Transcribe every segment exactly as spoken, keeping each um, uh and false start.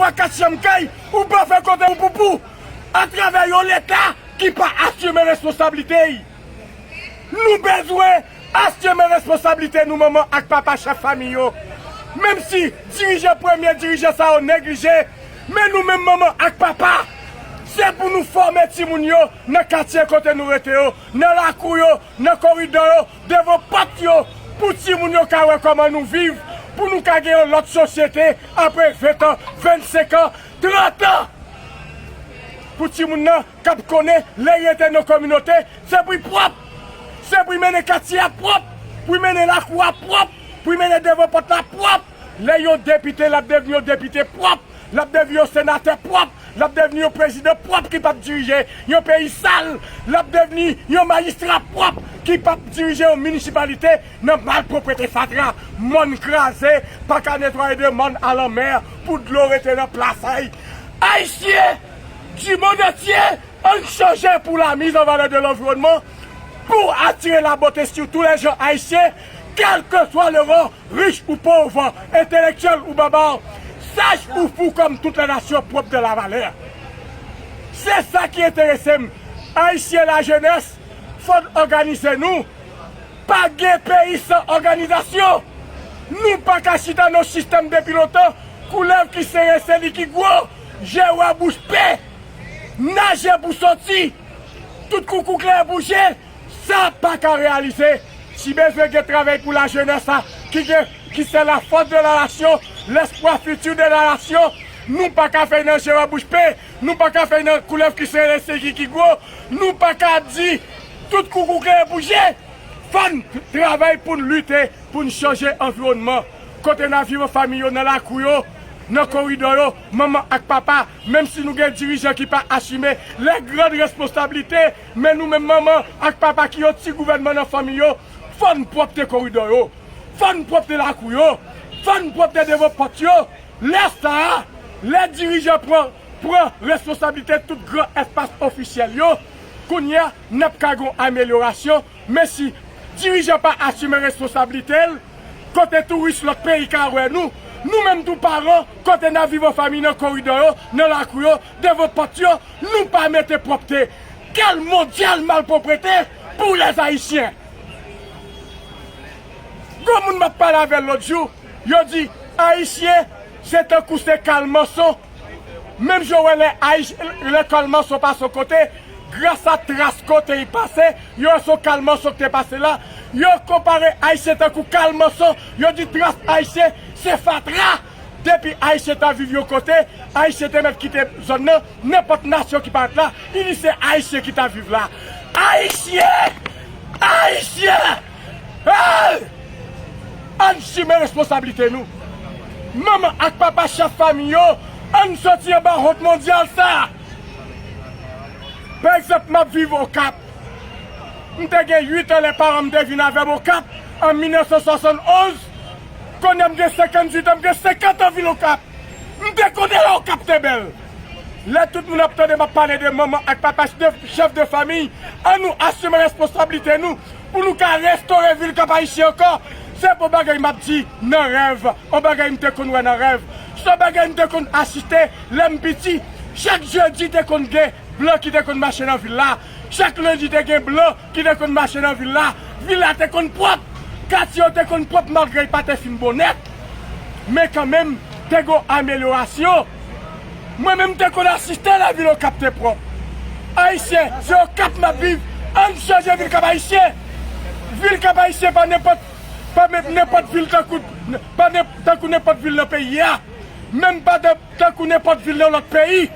twa kat chanm kay, ou pa fè kote ou poupou, atravè yon Leta ki pa asime responsablite l. Nou bezwen asime responsablite nou, manman ak papa chèf fanmi yo. Menm si dirijan, premye dirijan sa yo neglije, men nou menm manman ak papa, se pou nou fòme timoun yo nan katye kote nou rete yo, nan lakou yo, nan koridò yo, devan pòt yo, pou timoun yo ka wè kòman nou viv, pou nou ka gen yon lòt sosyete apre ven an, vennsenk an, trant an. Pou timoun nan k ap konnen lè l rete nan kominote, se pou l pwòp, se pou l mennen katye a pwòp, pou l mennen lakou a pwòp, pou l mennen devan pòt la pwòp. Lè yon depite, l ap devni yon depite pwòp, l ap devni yon senatè pwòp, l ap devni yon prezidan pwòp ki p ap dirije yon peyi sal, l ap devni yon majistra pwòp ki p ap dirije yon minisipalite nan malpwoprete fatra, mòn kraze, pa ka netwaye de mòn a lanmè pou dlo rete nan plas a l. Ayisyen, du monde entier, ann chanje pour la mise en valeur de l'environnement, pour attirer la beauté sur tous les gens haïtiens, quel que soit le rang, riche ou pauvre, intellectuel ou baba, sage ou fou comme toutes les nations propres de la valeur. Se sa ki enterese m. Ayisyen, lajenès, fò n òganize nou. Pa gen peyi san òganizasyon. Nou pa ka chita nan sistèm depi lontan. Koulèv ki sere se li ki gwo. Je wè bouch pe. Naje pou soti. Tout koukou klere pou je. Sa pa ka reyalize. Si bezwen gen travay pou lajenès la, ki gen, ki se la force de la nation, l'espoir futur de la nation, nou pa ka fè nan je wè bouch pe. Nou pa ka fè nan koulèv ki sere se li ki gwo. Nou pa ka di tout koukou klere pou je. Fò n travay pou n lite, pou n chanje anviwònman. Kote n a viv an fanmi yo, nan lakou yo, nan koridò yo, manman ak papa, menm si nou gen dirijan ki pa asime les grandes responsabilités, men nou menm manman ak papa ki yon ti gouvènman nan fanmi yo, fò n pwòpte koridò yo, fò n pwòpte lakou yo, fò n pwòpte devan pòt yo. Lè sa a, lè dirijan pran, pran responsablite tout gran espas ofisyèl yo, kounye a, n ap ka gen yon amelyorasyon. Men si dirijan pa asime responsablite l, kote touris lòt peyi ka wè nou, nou menm tou paran, kote n ap viv an fanmi nan koridò yo, nan lakou yo, devan pòt yo, nou pa mete pwòpte. Quelle mondiale malpropreté pour les Haïtiens! Gon moun m ap pale avè l lòt jou, yo di, Ayisyen, se tankou se kalmanson. Menm jan w wè lè Ayi-, lè kalmanson pase yon kote, gras a tras kote li pase, yo wè se yon kalmanson ki te pase la. Yo konpare Ayisyen tankou kalmanson, yo di tras Ayisyen se fatra. Depi Ayisyen ta viv yon kote, Ayisyen te mèt kite zòn nan, nenpòt nasyon ki parèt la, li di se Ayisyen ki ta viv la. Ayisyen! Ayisyen! Hey! Ann asime responsablite nou. Manman ak papa chèf fanmi yo, ann soti anba wont mondyal sa. Pa egzanp, m ap viv Okap. M te gen uit an lè paran m te vin avè m Okap an mil nèf san swasann onz. Kounye a m gen senkannuit an, m gen senkant an vil Okap. M te konnen lè Okap te bèl. Lè tout moun ap tande m ap pale de manman ak papa, de chèf de fanmi, ann nou asime responsablite nou pou nou ka restore vil Kap Ayisyen ankò. Se pa yon bagay m ap di nan rèv, yon bagay m te konn wè nan rèv. Se yon bagay m te konn asiste lè m piti. Chak jedi te konn gen blan ki te konn mache nan vil la. Chak lendi te gen blan ki te konn mache nan vil la. Vil la te konn pwòp. Katye yo te konn pwòp malgre l pa te fin bon nèt. Men kanmenm, te gen amelyorasyon. Mwen menm te konn asiste lè vil Okap te pwòp. Ayisyen, se Okap m ap viv. Ann chanje vil Kap Ayisyen. Vil Kap Ayisyen pa nenpòt, pa menm nenpòt vil tankou, pa nen-, tankou nenpòt vil nan peyi a. Menm pa de tankou nenpòt vil nan lòt peyi.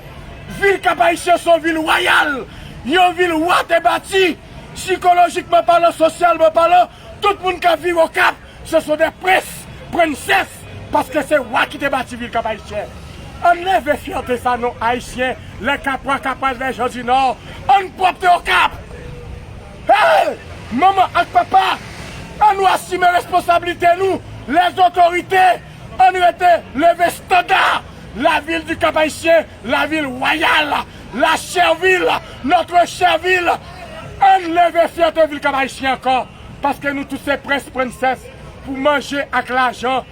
Vil Kap Ayisyen se yon vil wayal, yon vil wa te bati, sikolojikman palan, sosyalman palan, tout moun k ap viv Okap, ce sont des princes, princesses, paske se wa ki te bati vil Kap Ayisyen. Ann leve fyète sa non, Ayisyen, les Capois, Capoises, les gens du Nord, ann pwòpte Okap. Hey! Manman ak papa, ann nou asime responsablite nou, les autorités, ann rete leve estanda. La ville du Cap-Haïtien, la ville royale, la chère ville, notre chère ville. Ann leve fyète vil Kap Ayisyen ankò, paske nou tout se prens, prensès. Pou manje ak lajan,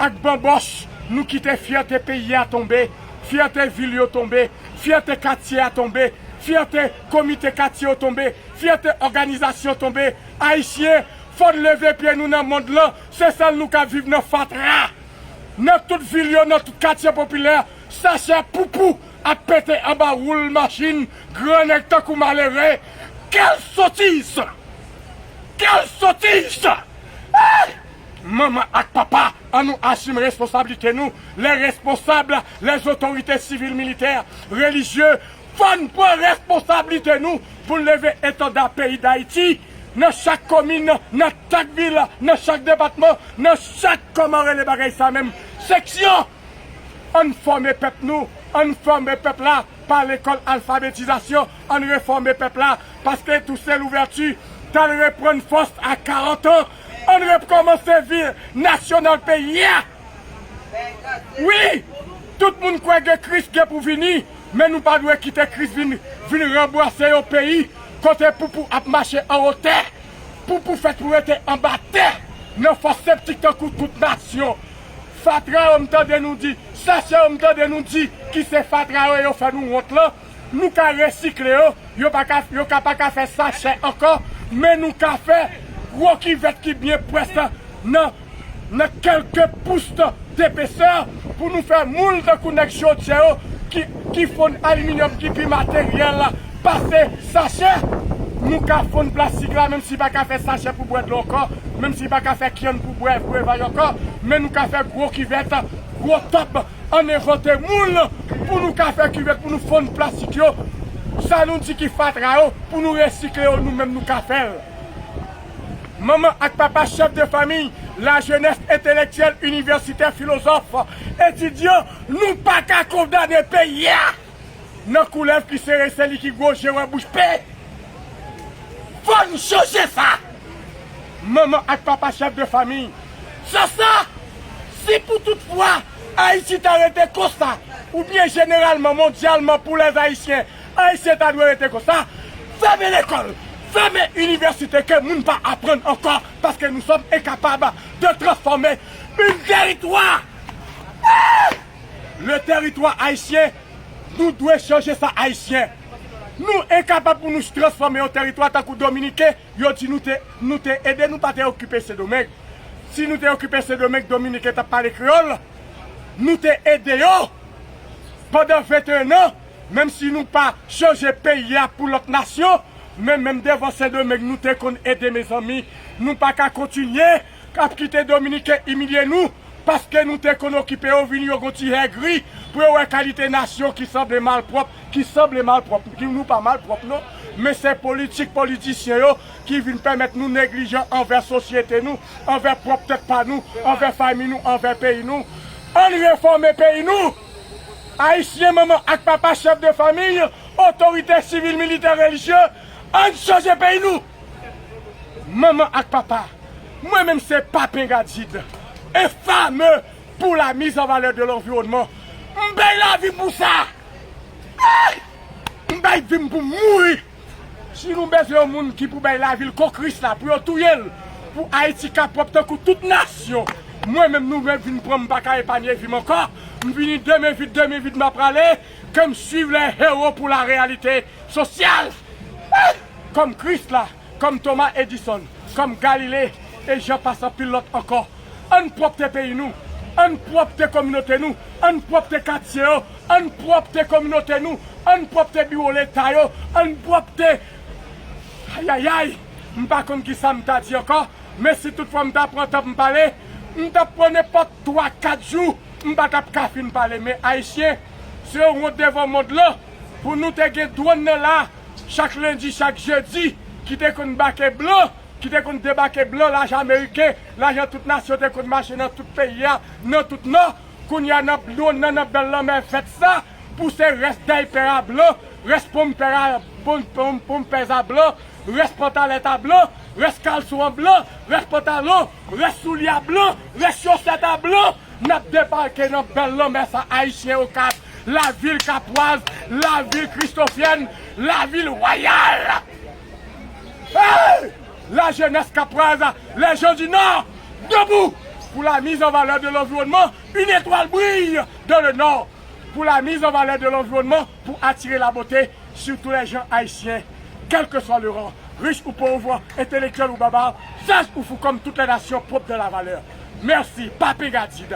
ak banbòch, nou kite fyète peyi a tonbe. Fyète vil yo tonbe, fyète katye a tonbe, fyète komite katye yo tonbe, fyète òganizasyon tonbe. Ayisyen, fò n leve pye nou nan mond lan, se sèl nou k ap viv nan fatra. Nan tout vil yo, nan tout katye popilè, sachè poupou ap pete anba woul machin gran nèg tankou malere. Quelle sottise! Quelle sottise! Ah! Manman ak papa, ann nou asime responsablite nou. Les responsables, les autorités civiles, militaires, religieux, fò n pran responsablite nou pou n leve etanda peyi Dayiti. Nan chak komin, nan chak vil, nan chak depatman, nan chak, kòman rele bagay sa menm, seksyon. Ann fòme pèp nou, ann fòme pèp la pa lekòl alfabetizasyon, ann refòme pèp la, paske Toussaint Louverture t al reprann fòs a karant an. Ann rekòmanse vi nasyonal peyi a. Wi, tout moun kwè gen Kris gen pou vini, men nou pa dwe kite Kris vin, vin ranbwase yon peyi kote poupou ap mache anwo tè. Poupou fèt pou rete anba tè, nan fòs septik tankou tout nasyon. Fatra yo m tande nou di, sachè yo m tande nou di ki se fatra yo e yo fè nou wont lan, nou ka resikle yo, yo pa ka, yo ka pa ka fè sachè ankò, men nou ka fè gwo kivèt ki byen pwès nan, nan kèlke pous depesè pou nou fè moul tankou nèg chodyè yo ki, ki fonn aliminyòm ki pi materyèl pase sachè. Nou ka fonn plastik la, menm si pa ka fè sachè pou bwè dlo ankò, menm si pa ka fè kyann pou bwè, bwè vay ankò, men nou ka fè gwo kivèt, gwo tòb, ann envante moul pou nou ka fè kivèt, pou nou fonn plastik yo. Sa nou di ki fatra yo, pou nou resikle yo, nou menm nou ka fè l. Manman ak papa, chèf de fanmi, lajenès, entelektyèl, inivèsitè, filozòf, etidyan, nou pa ka kondane peyi a nan koulèv ki sere, se li ki gwo, je wè bouch pe. Fò n chanje sa. Manman ak papa, chèf de fanmi, sa, sa, si pou tout fwa Ayiti ta rete konsa, oubyen jeneralman, mondyalman, pou lèzayisyen, Ayisyen ta dwe rete konsa, fèmen lekòl, fèmen inivèsite, ke moun pa aprann ankò, paske nou sòm enkapab de transfòme yon tèritwa. Ah! Le tèritwa ayisyen, nou dwe chanje sa, Ayisyen. Nou enkapab pou nou transfòme yon tèritwa tankou Dominiken, yo di nou te, nou te ede, nou pa te okipe Sendomeng. Si nou te okipe Sendomeng, Dominiken t ap pale kreyòl. Nou te ede yo pandan venteyen an, menm si nou pa chanje peyi a pou lòt nasyon, men menm devan Sendomeng, nou te konn ede, mezanmi. Nou pa ka kontinye ap kite Dominiken imilye nou, paske nou te konn okipe yo, vini yo gon ti hègri pou yo wè kalite nasyon ki sanble malpwòp, ki sanble malpwòp, ki nou pa malpwòp non, men se politik politisyen yo ki vin pèmèt nou neglijan anvè sosyete nou, anvè pwòp tèt pa nou, anvè fanmi nou, anvè peyi nou. Ann refòme peyi nou! Ayisyen, manman ak papa, chèf de fanmi, otorite sivil, militè, relijye, ann chanje peyi nou! Manman ak papa, mwen menm se Papen Gadid, un fameux pour la mise en valeur de l'environnement. M bay lavi m pou sa! Ah! M bay vi m pou m mouri! Si nou bezwen yon moun ki pou bay lavi l kon Kris la, pou yo touye l, pou Ayiti ka pwòp tankou tout nasyon, mwen menm nou menm vin pran m pa ka epanye vi m ankò. M vini de men vid, de men vid m ap prale, ke m suiv les héros pour la réalité sociale. Ah! Kòm Kris la, kòm Thomas Edison, kòm Galilée, e jan pase anpil lòt ankò. Ann pwòpte peyi nou, ann pwòpte kominote nou, ann pwòpte katye yo, ann pwòpte kominote nou, ann pwòpte biwo leta yo, ann pwòpte. Ayayay, m pa konn kisa m ta di ankò, men si tout fwa m ta pran tan m pale, m t ap pran nenpòt twa, kat jou, m pa t ap ka fin pale. Men Ayisyen, se yon wont devan mond lan pou nou te gen dwòn nan la, chak lendi, chak jedi, ki te konn bake blan, ki te konn debake blan, lajan ameriken, lajan tout nasyon te konn mache nan tout peyi a, nan tout nò. Kounye a, nan dwòn nan, nan bèl lanmè vèt sa, pou se rès daypè a blan, rès ponm pè a, ponm, ponm, ponm pèz a blan, rès pantalèt a blan, rès kalson an blan, rès pantalon, rès soulye a blan, rès chosèt a blan, n ap debake nan bèl lanmè sa, Ayisyen Okap, lavil kapwaz, lavil kristofyèn, lavil wayal. Hey! La jeunesse caproise, les gens du Nord, debout pour la mise en valeur de l'environnement, une étoile brille dans le Nord. pour la mise en valeur de l'environnement, pour attirer la beauté sur tous les gens haïtiens, quel que soit le rang, riche ou pauvre, intellectuel ou baba, sage ou fou comme toutes les nations propres de la valeur. Mèsi, pa pengadid.